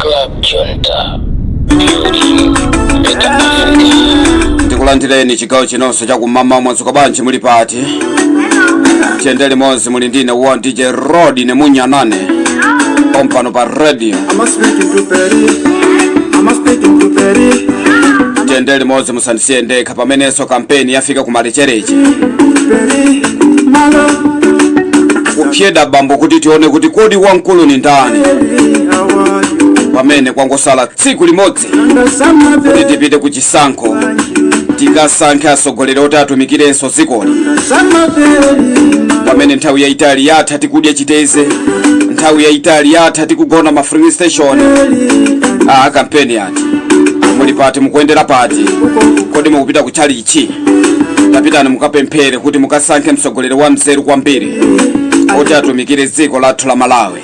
Club Junta, building better Africa. Ndikulandireni chigawo chinonso chakumama. Mwadzuka bwanji? Muli pati? Tiyende limodzi. Muli ndine wa DJ Rod nemunyanane pompano pa radio. I'm speaking to Perry. I'm speaking to Perry. Tiyende limodzi, musandisiye ndekha pamenenso kampeni yafika kumalechereche. Perry, my love. Kupyeda bambo kuti tione kuti kodi wamkulu ni ndani. Perry, how are you? Pamene kwangosala tsiku limodzi And summer kuti tipite ku chisankho, tikasankhe atsogoleri oti atumikirenso dzikoli. Summer Perry, Pamene nthawi yayitali yatha tikudya chiteze, nthawi yayitali yatha tikugona ma filling station. Ah, kampeni yati muli pati? Mukuyendera pati? Kodi mukupita ku chalichi? Tapitani mukapemphere kuti mukasankhe mtsogoleri wa mzeru kwambiri oti atumikire dziko lathu la Malawi.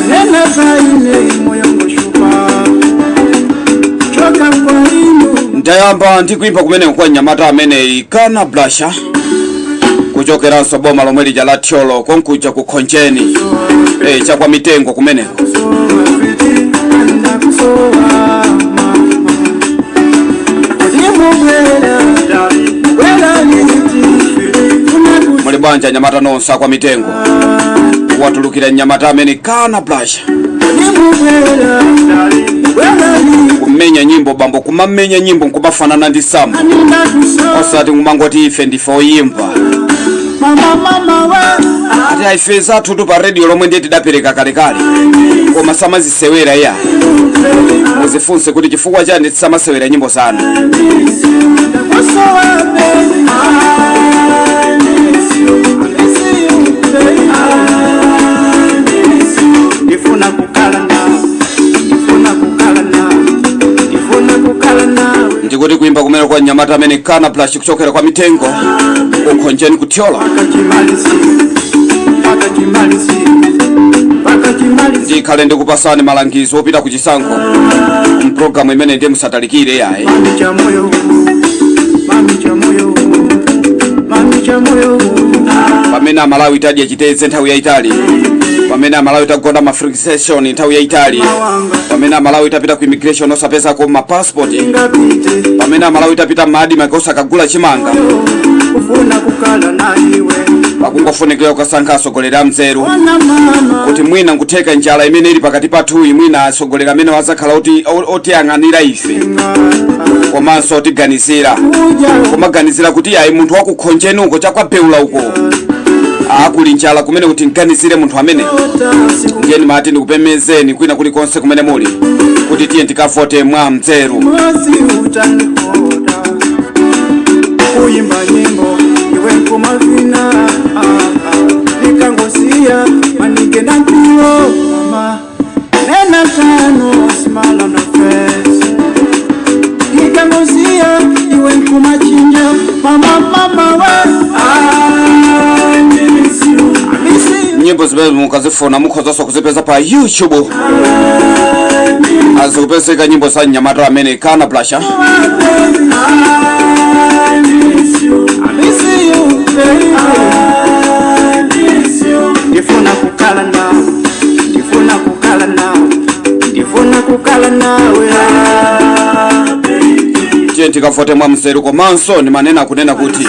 Nena zaine moyo ngoshupa. Choka kwa inu. Ndayamba ndikuimba kumeneko kwa mnyamata ameneyi Kana Blasha, kuchokeranso boma lomwe lija la Thyolo, konkuja ku Khonjeni, chakwa mitengo kumeneko. So pretty, and I'm so mama. Ndimubwela, bwela liti. Muli bwanji anyamata nonse akwa mitengo? Watulukira mnyamata amene Kana Blasha. Ndimubwela, bwela liti. Kumenya nyimbo bambo, kumamenya nyimbo nkumafanana ndi sambo, osati kumangoti ife ndife oyimba. Mama, mama, wa. Ati aife zathu tu pa radio lomwe ndiye tidapereka kalekale, koma samazisewera iya. Muzifunse kuti chifukwa chani tisamasewera nyimbo zanu. So baby, I miss you, I miss you, baby. I miss you. Ndifuna kukhala nawe, ndifuna kukhala nawe, ndifuna kukhala nawe. Ndikuti kuimba kumene kwa mnyamata amene Kana Blush, kuchokera kwa mitengo kukhonjeni kuthyola. Pakachimaliziro, pakachimaliziro, pakachimaliziro. Ndikhale ndikupasani malangizo opita ku chisankho mpulogalamu imene, ndiye musatalikire yayi. Mami cha moyo, mami cha moyo, mami cha moyo. Pamene Amalawi tadya chitedze nthawi yayitali, pamene Amalawi tagona ma filling station nthawi yayitali, pamene Amalawi tapita ku immigration osapezako ma passport, Ngapite. pamene Amalawi tapita m'ma ADMARC osakagula chimanga, Kufuna kukhala na iwe. pakungofunikira kukasankha atsogoleri a mzeru. Ona mama. Kuti mwina nkutheka njala imene ili pakati pathuyi, mwina atsogoleri amene wazakhala otiyang'anira ife komanso otiganizira, kumaganizira kuti ayi, munthu wakukhonjeni uko, chakwabeula uko, akuli njala kumene, kuti nganizire munthu amene. Ndiye ndimati ndikupemezeni kwina kulikonse kumene muli kuti tiye tikavote mwa mzeru. Mwezi utanihoda kuyimba nyimbo iwe nkumavina, nikangosiya manigenda mpio mama nena tano smile on the face nikangosiya iwe nkumachinja mama mama we. I miss you, I miss you. Nyimbo zimene mukazifuna mukhozanso kuzipeza pa YouTube, azikupezeka nyimbo za mnyamata amene Kana Blasha. I miss you, I miss you, baby. I miss you. Ndifuna kukhala nawe, ndifuna kukhala nawe, ndifuna kukhala nawe. Tiye tikavote mwa mzeru. Komanso ndimanena kunena kuti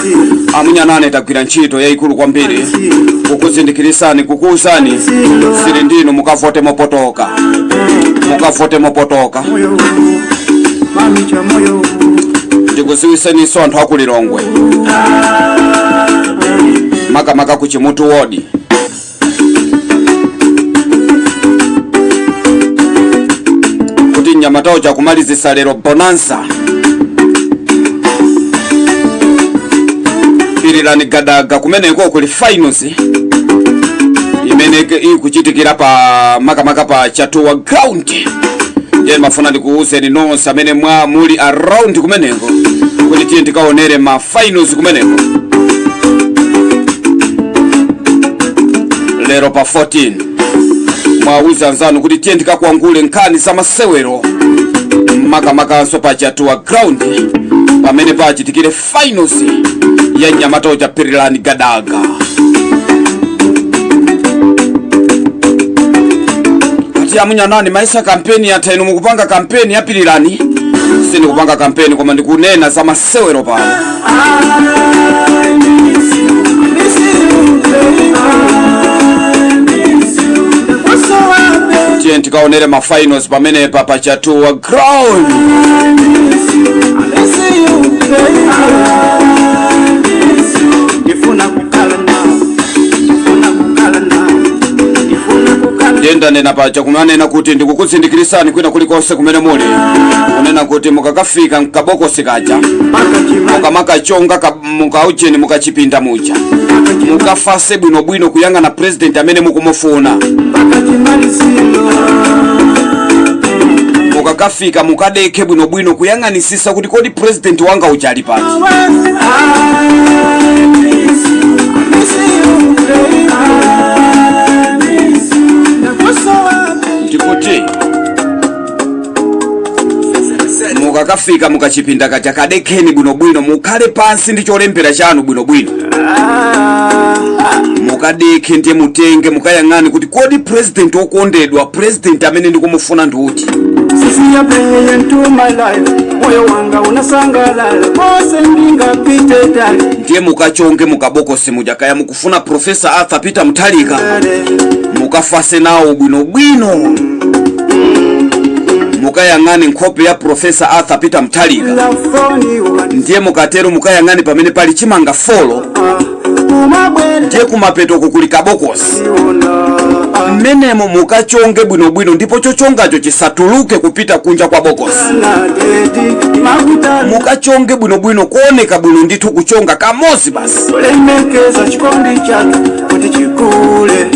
amunyanane tagwira ntchito yayikulu kwambiri kukuzindikirisani, kukuwuzani, sili ndinu mukavote mopotoka, mukavote mopotoka. Moyo, mami cha moyo. Ndikuziwiseninso anthu akulilongwe, makamaka ku Chimutu wodi, kuti mnyamatawo chakumalizisa lero bonanza Pirirani Gadaga. Kumeneko kuli finals imene ikuchitikira pa makamaka pa Chatuwa ground. Ndiye mafuna ndikuwuzeni nonse amene mwa muli around kumeneko kuti tiye tikaonere ma finals kumeneko lero pa 14. Mwawuza anzanu kuti tiye tikakuangule nkhani za masewero, makamakanso pa Chatuwa ground pamene pachitikire finals ya mnyamata cha Pirirani Gadaga. Ati amunyanani maisa kampeni yatha, inu mukupanga kampeni yapirirani. Sindikupanga kampeni, koma ndikunena za masewero pano. I miss you, miss you, baby. I miss you. What's up, Tiye tikaonere ma finals pamenepa pa Chatuwa ground. I miss you, I miss you, baby. I miss you. Ndifuna kukhala nawe, ndifuna kukhala nawe, ndifuna kukhala. Ndiye ndanena paja kumanena kuti ndikukutsindikirisani kwina kulikonse kumene muli, kunena kuti mukakafika mkabokosi kaja, Mpaka chimali. mukamakachonga mukaujeni, mukachipinda muja, mukafase bwinobwino kuyang'ana president amene mukumufuna. Mpaka chimaliziro. Mukakafika mukadekhe bwinobwino kuyang'anisisa kuti kodi president wanga uja ali pati. I miss you, I miss you, baby. I miss you. Nakusowa, baby. Ndikuti mukakafika mukachipinda kaja, kadekheni bwinobwino, mukhale pansi ndi cholembera chanu bwinobwino, mukadekhe, ndiye mutenge mukayang'ane kuti kodi president wokondedwa, president amene ndikumufuna ndi uti. Sisi yapenye into my life, moyo wanga unasangalala kose ndingapite tali. Ndiye mukachonge mukabokosi muja, kaya mukufuna Professor Arthur Peter Mutharika, mukafase nawo bwinobwino, mukayang'ane nkhope ya Professor Arthur Peter Mutharika. Lafoni. Ndiye mukatero mukayang'ane pamene pali chimanga 4. Umabwele. Ndiye kumapetoko kuli kabokosi, mmenemo mukachonge bwinobwino, ndipo chochongacho chisatuluke kupita kunja kwa bokosi. Na dedi makuta. Mukachonge bwinobwino, kuoneka bwino ndithu, kuchonga kamozi basi. Kulemekeza chikondi chatu kuti chikule.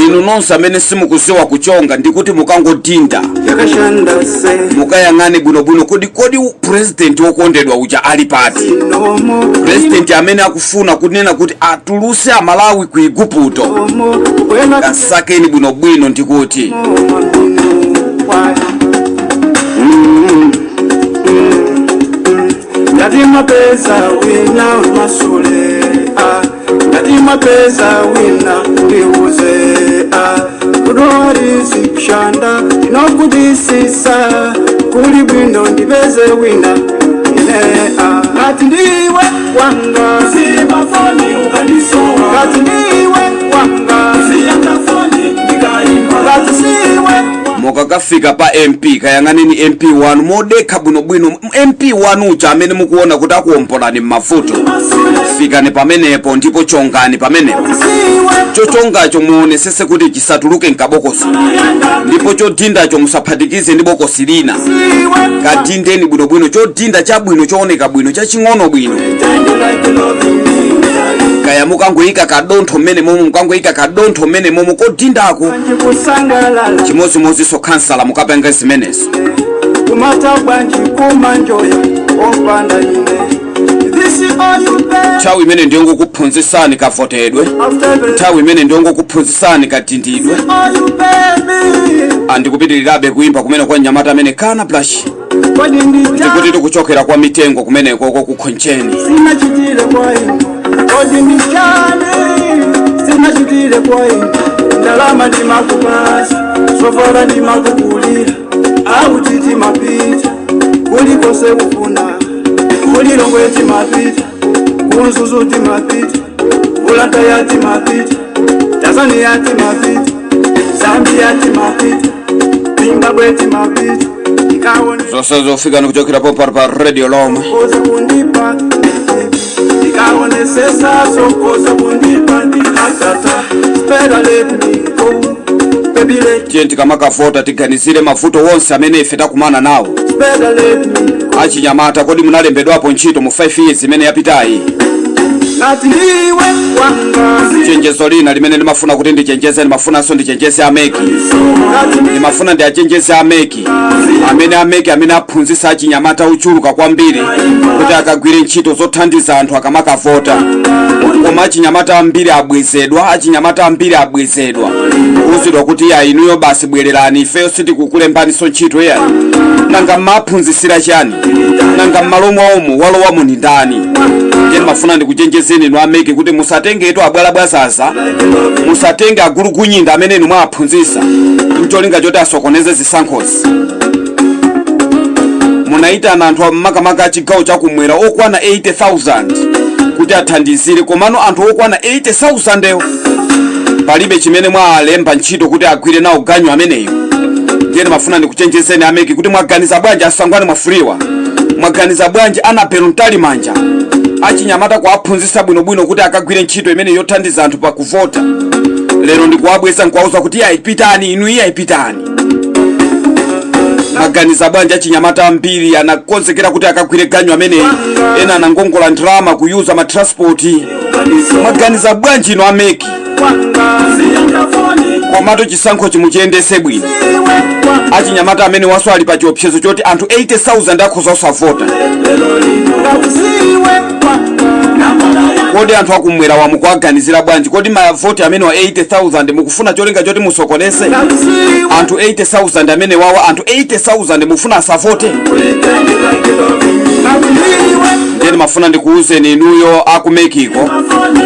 Inu nonse amene simukuziwa kuchonga, ndikuti mukangodinda. Yakashanda se. Mukayang'ane bwinobwino kodi president wokondedwa uja ali pati? Nomo. President amene akufuna kunena kuti atuluse Amalawi ku Igupto. Nomo wena. Kasakeni bwinobwino, ndikuti Ngati mapeza wina masule, ah. Ngati mapeza wina ndiuze, ah. Kudorisi kushanda inokudisisa kuli bwino ndipeze wina ine, ah. Ngati ndiwe wanga simafoni ukanisowa, ngati ndiwe wanga siyangafoni ndikaimba, ngati siwe. Mukakafika pa MP, kayang'aneni MP wanu modekha bwinobwino, MP wanu uja amene mukuona kuti akuwombolani m'mavuto. Fikani pamenepo ndipo chongani pamenepo. Chochongacho muonesese kuti chisatuluke mkabokosi, ndipo chodindacho musaphatikize ndi bokosi lina. Kadindeni bwinobwino, chodinda chabwino, chooneka bwino, chaching'ono bwino. Kaya mukangoyika kadontho mmene momwe, mukangoyika kadontho mmene momwe kodindako. Kusangalala. Chimodzimodzinso khansala, mukapanga zimenezo. Kumata bwanji kumanjoya opanda ine, this is all you pay. Nthawi imene ndiyongokuphunzitsani kavotedwe, After nthawi imene ndiyongokuphunzitsani kadindidwe. all you baby. Andikupitirirabe kuimba kumene kwa mnyamata amene kana blush. Kodi Ndikuti ndicha tikuchokera kwa mitengo kumenekoko kukhoncheni. Sinachitire kwa inu, kodi ndichani sinachitire kwa inu? Ndalama ndimakupasa, sofora ndimakukulira, auti timapita kulikose kufuna, kulilongwe timapita, kunzuzu timapita, ulantaya timapita, Tanzania timapita, Zambia timapita, Zimbabwe timapita, ikaone. Zonse zofika nikuchokera pompano pa Radio Lomwe. Koza kundipa, ndikaonesesa sokoza kundipa ndikatata spera, let me go baby, let Tiye tikamakavota tiganizire mavuto wonse amene ife takumana nawo. Spera, let me go. Achinyamata, kodi munalembedwapo ntchito mu 5 years imene yapitayi? Ngati ndiwe wanga. Chenjezo lina limene ndimafuna kuti ndichenjeze, ndimafunanso ndichenjeze a MEC. Ngati Ndimafuna ndiachenjeze a MEC, amene a MEC amene aphunzitsa achinyamata ochuluka kwambiri kuti akagwire ntchito zothandiza anthu akamakavota, koma achinyamata ambiri abwezedwa, achinyamata ambiri abwezedwa, kuwuzidwa kuti ya inuyo basi bwererani, ifeyo sitikukulembaniso ntchito yayi. Nanga mmaphunzitsira chani? Nanga mmalo mwawomo walowamo ndi ndani? Ndiye ndimafuna ndikuchenjezeni inu a MEC kuti musatengetu abwalabwazaza, musatenge agulugunyinda amene inu mwaphunzitsa mcholinga choti asokoneze zisankhozi. Munayitana anthu amakamaka achigawo chakumwera okwana 80,000 kuti athandizire, komano anthu okwana 80,000 ewo palibe chimene mwalemba ntchito kuti agwire nawo ganyu ameneyo. Ndiye ndimafuna ndikuchenjezeni a MEC kuti mwaganiza bwanji asangwani mwafuriwa, mwaganiza bwanji Annabel Mtalimanja, achinyamata kuaphunzitsa bwinobwino kuti akagwire ntchito imene yothandiza anthu pakuvota, lero ndikuwabweza nkuwauza kuti iye ayipitani inu, iye ayipitani. Maganiza bwanji? Achinyamata ambiri anakonzekera kuti akagwire ganyu ameneyi, ena anangongola ndalama kuyuza ma transport. Mwaganiza bwanji inu a MEC? Komatu chisankho chimuchiyendese bwino. Achinyamata amene waso ali pa chiopsezo choti anthu 80,000 akhoza kusavota. Kodi anthu akumwera wamukuaganizira bwanji? Kodi mavoti amene wa 80,000 mukufuna cholinga choti musokonese anthu 80,000 amene wawa, anthu 80,000 mufuna asavote? Ndiye ndimafuna ndikuwuzeni inuyo aku MEC ko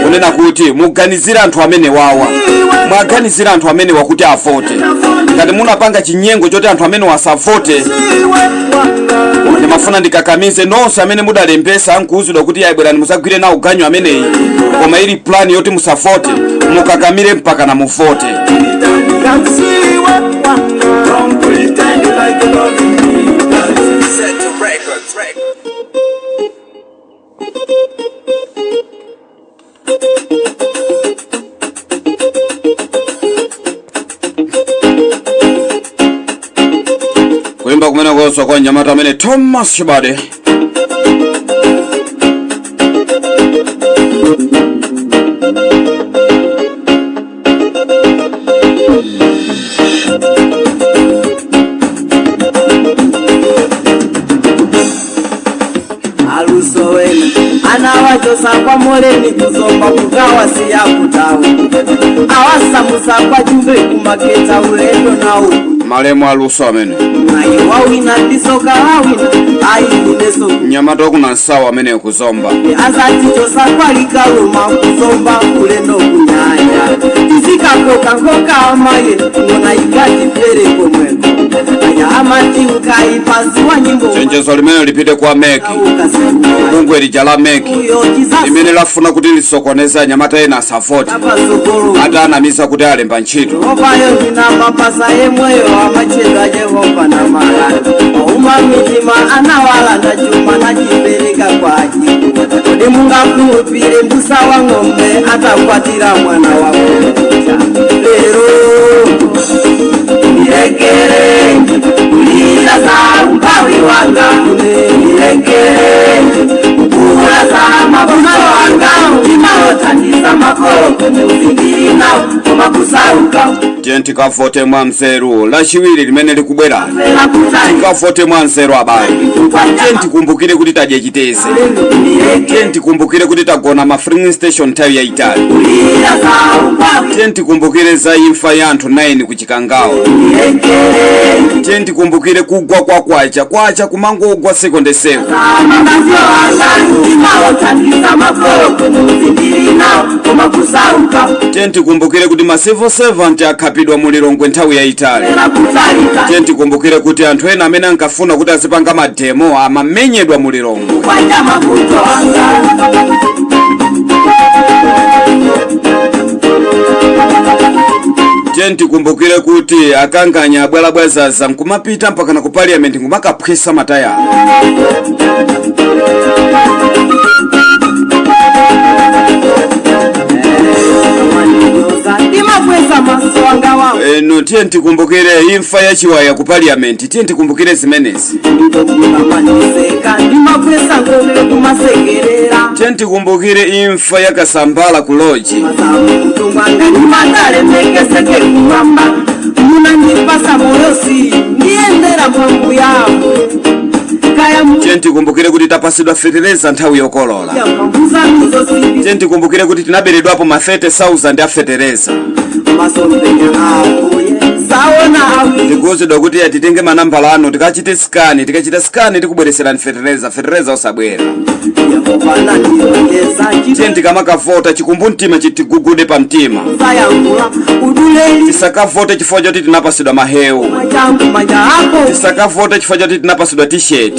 kunena kuti muganizire anthu amene wawa, mwaganizira anthu amene wakuti avote. Ngati munapanga chinyengo choti anthu amene wasavote, ndimafuna ndikakamize nonse amene mudalembesa nkuwuzidwa kuti ayibwerani musagwire nawo ganyu ameneyi, koma ili plan yoti musavote, mukakamire mpaka na muvote. Don't pretend like you love me. Set the records. Record. Kuyimba kumene konso kwa mnyamata amene Thomas Chibade. Aluso wena anawachosa kwa moleni kuzomba kukawasiya kutawu awasamusa kwa chumbe kumaketa ulendo nawo. Malemu aluso amene. Mwayi wawina ndisoka wawina ayineso. Mnyamata wakuna nsawo amene kuzomba. Azatichosa kwalikaluma kuzomba ulendo kunyanya tisikakoka nkoka amaye ngona ikati pere komweko anya amati ukaipaziwa nyimbo. Chenjezo limene lipite kwa MEC, bungwe lija la MEC limene lafuna kuti lisokoneze anyamata ena asavote, ati anamisa kuti alemba ntchito. Yehovayo ndina mapasa yemweyo amachedwa Yehova na malanda wauma mitima anawalanda chuma nachipereka kwa achiko. Kodi mungakhulupire mbusa wa ng'ombe atakwatira mwana wa kuja lero? Ndilekerenji kulira za umphawi wanga, ndilekerenji kukula za mavuto anga, ndimalothandiza makolo kumuzindiri nawo koma kusauka. Tiye tikavote mwa mzeru lachiwiri limene likubwerali. Tikavote mwa mzeru abale. Tiye tikumbukire kuti tadya chiteze. Tiye tikumbukire kuti tagona ma filling station nthawi yayitali. Tiye tikumbukire za imfa ya anthu 9 ku Chikangawa. Tiye tikumbukire kugwa kwa kwacha, kwacha kumangogwa sekonde seko. Ndimalothandiza makolo kumuzindiri nawo koma kusauka. Tiye tikumbukire kuti ma civil servant akhapidwa mu Lilongwe nthawi yayitali. Tiye tikumbukire kuti anthu ena amene ankafuna kuti azipanga ma demo amamenyedwa mu Lilongwe. Kwanja mavuto anga. Tiye tikumbukire kuti akanganya abwalabwazaza nkumapita mpakana ku parliament nkumakaphwesa matayala. Ndimakweza maso anga wawo. Eno tiye tikumbukire imfa ya Chiwaya ku parliament. Tiye tikumbukire zimenezi. Nditokulamandiseka ndimakweza ngombe kumasekerera. Tiye tikumbukire imfa ya Kasambala ku lodge. Masamutumwanga ndimatalemekezeke kumwamba munandipasa moyosi ndiyendera mwangu yawo kaya. Tiye tikumbukire kuti tapasidwa fetereza nthawi yokolola. Muyamkambuzanuzo. Tiye tikumbukire kuti tinaberedwapo ma 30,000 a fetereza. Masomphenya abuye saona awiri. Ndikuwuzidwa kuti ya titenge manambala anu tikachite scan, tikachita scan tikubwereserani fetereza, fetereza usabwera. Yehova nandilonjeza. Tiye tikamakavota, chikumbumtima chitigugude pa mtima. Sayankhula uduleli. Tisakavote chifukwa choti tinapasidwa mahewu. Changu manja ako. Tisakavote chifukwa choti tinapasidwa t-shirt.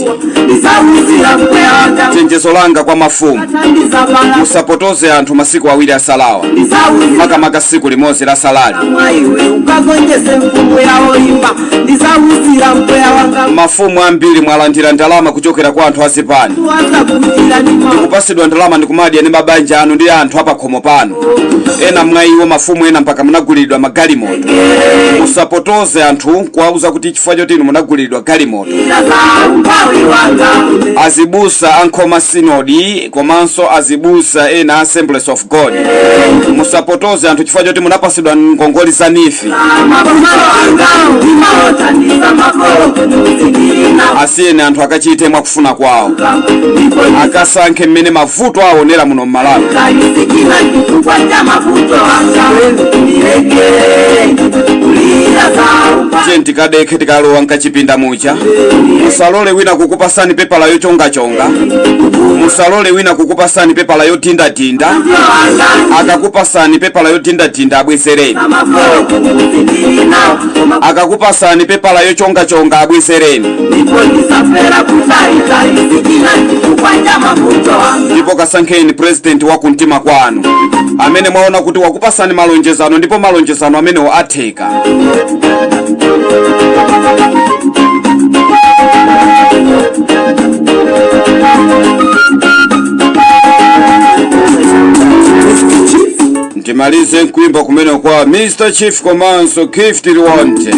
Ndisauzira mpweya. Chenjezo langa kwa mafumu: Tandizabala. musapotoze anthu masiku 2 asalawa, Ndisauzira. makamaka siku limodzi la salali. Mwaiwe ukagonjese mfumu yaoimba, ndisauzira mpweya wanga. Mafumu ambiri mwalandira ndalama kuchokera kwa anthu azipani. Wasakutira ndima. Kupasidwa ndalama ndikumadya ndi mabanja anu ndi anthu apakhomo pano. Ena mwa iwo, mafumu ena, mpaka munagulidwa magalimoto. Musapotoze anthu kuwauza kuti chifukwa choti inu munagulidwa galimoto. Umpawi wanga. Azibusa ankhoma sinodi komanso azibusa ena Assemblies of God, musapotoze anthu chifukwa choti munapasidwa ngongoli za NEEF. Mabomalo anga ndimaotandisa makolo kumuzikirina. Asiyeni anthu akachite mwakufuna kwawo, Ndipo akasankhe mmene mavuto aonera muno mmalawi. kalisikila chifukwa cha mavuto anga, ndileke kulira za Tiye tikadekhe tikalowa mkachipinda muja. Musalole wina kukupasani pepala yochongachonga, musalole wina kukupasani pepala yodindadinda. Akakupasani pepala yodindadinda, abwezereni. Makolo kumuzikirina. Akakupasani pepala yochongachonga, abwezereni. Ndipo ndisafera kutaitaisikila chifukwa cha mavuto anga. Ndipo kasankheni president wa kumtima kwanu amene mwaona kuti wakupasani malonjezano, ndipo malonjezano amenewo atheka. Ndimalize nkuimba kumene kwa Mr Chief komanso Gift Liwonde.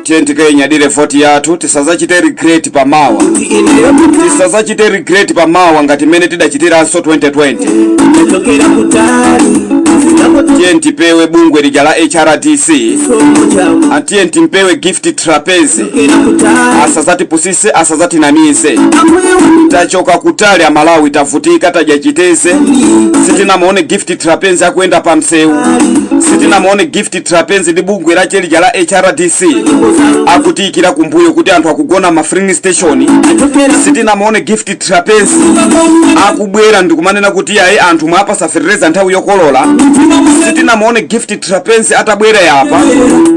Tiye tikayinyadire voti yathu, tisazachite regret pamawa, tisazachite regret pamawa ngati mmene tidachitiranso 2020. Nachokera kutali. Tiye tipewe bungwe lija la HRDC. Somo changu. Atiye timpewe Gift Trapeze. Chokera kutali. Asazatisaputse, asazatinamize. Tachoka kutali amalawi, tavutika, tadyachiteze, sitinamuone Gift Trapeze akuyenda pa msewu, sitinamuone Gift Trapeze ndi bungwe lache lija la HRDC akutiyikira kumbuyo kuti anthu akugona ma filling station. Sitinamuone Gift Trapeze akubwera ndikumanena kuti ayi, anthu mwapasa nthawi yokolola. Sitinamuone Gift Trapeze atabwera yapa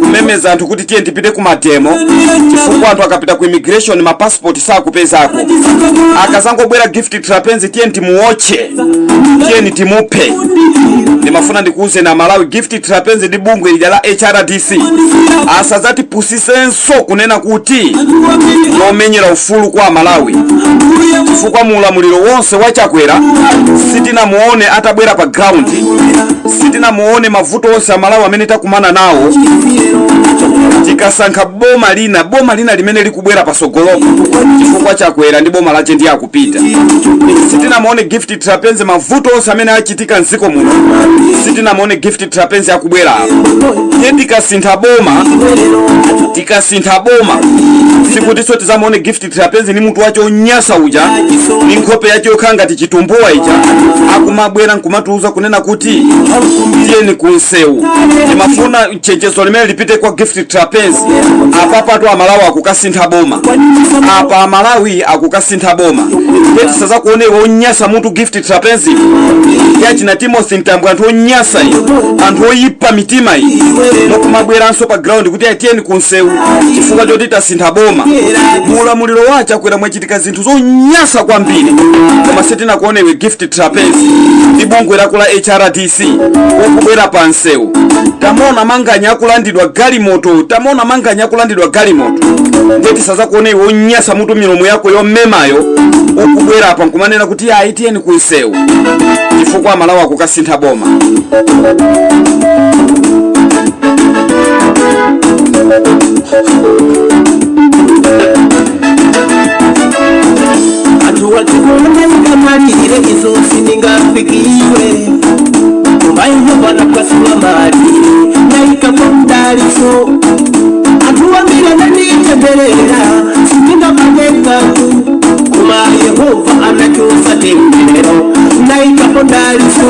kumemeza anthu kuti tiye tipite ku ma demo chifukwa anthu akapita ku immigration ma passport sakupezako. Akazangobwera Gift Trapeze, tiye timuotche, tiyeni timuphe. Ndimafuna ndikuuze na Malawi, Gift Trapeze ndi bungwe lija la HRDC asazatipusisenso kunena kuti lomenyera ufulu kwa Malawi, chifukwa muulamuliro wonse wachakwera sitinamuone atabwera pa ground, sitinamuone. Mavuto onse amalawi amene takumana nawo, tikasankha boma lina, boma lina limene likubwera pasogolopo, chifukwa Chakwera ndi boma lache ndiye akupita, sitinamuone Gift Trapeze. Mavuto onse amene achitika mdziko muno, sitinamuone Gift Trapeze akubwera apo. Tiye tikasintha boma, tikasintha boma, sikutinso tizamuone Gift Trapeze ni mutu wache onyasa uja, ni nkhope yache yokhala ngati chitumbuwa ija, akumabwera nkumatiuza kunena kuti tiyeni kunsewu. Ndimafuna chenjezo limene lipite kwa Gift Trapeze. Apapatu amalawi akukasintha boma, apa amalawi akukasintha boma. Ndiye tisazakuonewe onyasa mutu Gift Trapeze yachina Timothy Mtambo, anthu onyasa iyi, anthu oyipa mitima iyi, mukumabweranso pa ground kuti atiyeni kunsewu chifukwa choti tasintha boma. Muulamuliro wa Chakwera mwachitika zinthu zonyasa kwambiri, koma sitinakuonewe Gift Trapeze ndi bungwe lako la HRDC ukubwera pa nsewu. Tamona Manganya akulandidwa galimoto, tamona Manganya akulandidwa galimoto. Ndiye tisazakuonewe onyasa mutu, milomo yako yomemayo, ukubwera apa nkumanena kuti ayi, tiyeni kunsewu chifukwa amalawi akukasintha boma. Anthu watikonekamalire izo sindingafikiwe, koma Yehova nakwasula malire naikako mdaliso anthu wambiri ananiita. Temberera sindingapangekatu, koma Yehova anachosa temberero naikapo daliso.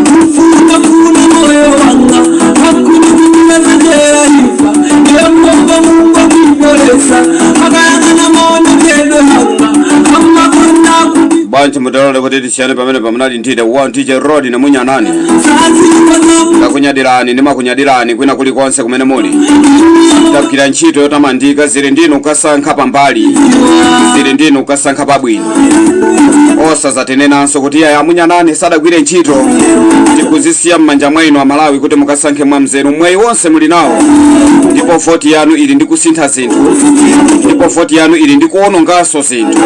Kufuna funa moyo wanga hakuna ifa ndiyamomba Mungu akipolesa akayangana maonekedwe hanga amakona. Bwanji mutalole kuti tisiyane pamene pamunali nthite wa DJ Rod nemunyanani. Sazipana. Ndakunyadirani, ndimakunyadirani kwina kulikonse kumene muli. Tagwira ntchito yotamandika, zili ndinu kukasankha pambali, zili ndinu kukasankha pabwino. Osazatenenanso kuti iyayi, amunyanani sadagwire ntchito. Tikuzisiya m'manja mwa inu Amalawi kuti mukasankhe mwamzeru. Mwayi wonse muli nawo, ndipo voti yanu ili ndi kusintha zinthu, ndipo voti yanu ili ndi kuwononganso zinthu.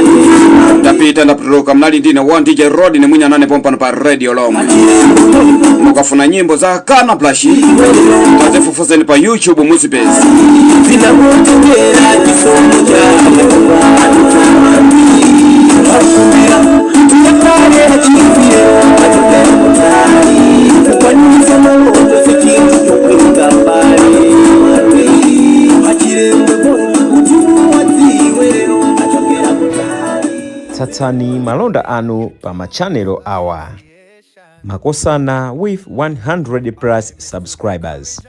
Ndapita, ndapituluka. Mnali ndine wa DJ Rod nemwinyanane pompano pa Radio Lomwe. Mukafuna nyimbo za Kana Blash, tazifufuzeni pa YouTube, muzipeza. Zinamutengera chisomo cha Yehova tuyakale achifire achokera kutali kukwanisa maloto sechintu chokwita mbali achiremwe kuti wadziwero achokera kutali. Tsatsani malonda anu pa machanelo awa: Makosana with 100 plus subscribers,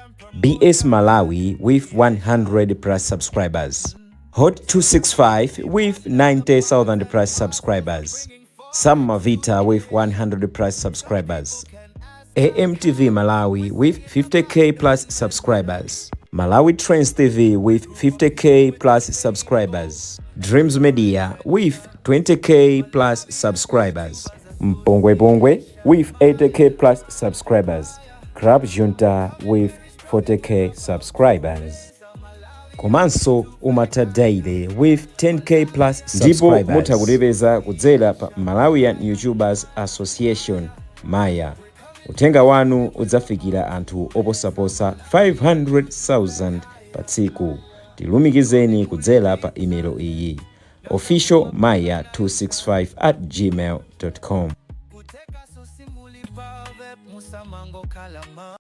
BS Malawi with 100 plus subscribers, Hot 265 with 90,000 plus subscribers, Sam Mavita with 100 plus subscribers, AMTV Malawi with 50K plus subscribers, Malawi Trends TV with 50K plus subscribers, Dreams Media with 20K plus subscribers, Mpongwe Pongwe with 80K plus subscribers, Club Junta with 40K subscribers. Komanso Umata Daily with 10K plus. Ndipo mutha kutipeza kudzera pa Malawian YouTubers Association, Maya. Uthenga wanu udzafikira anthu oposaposa 500,000 pa tsiku. Tilumikizeni kudzera pa imelo iyi: official maya 265 at gmail com. Kuteka susimulipa musamango kalama.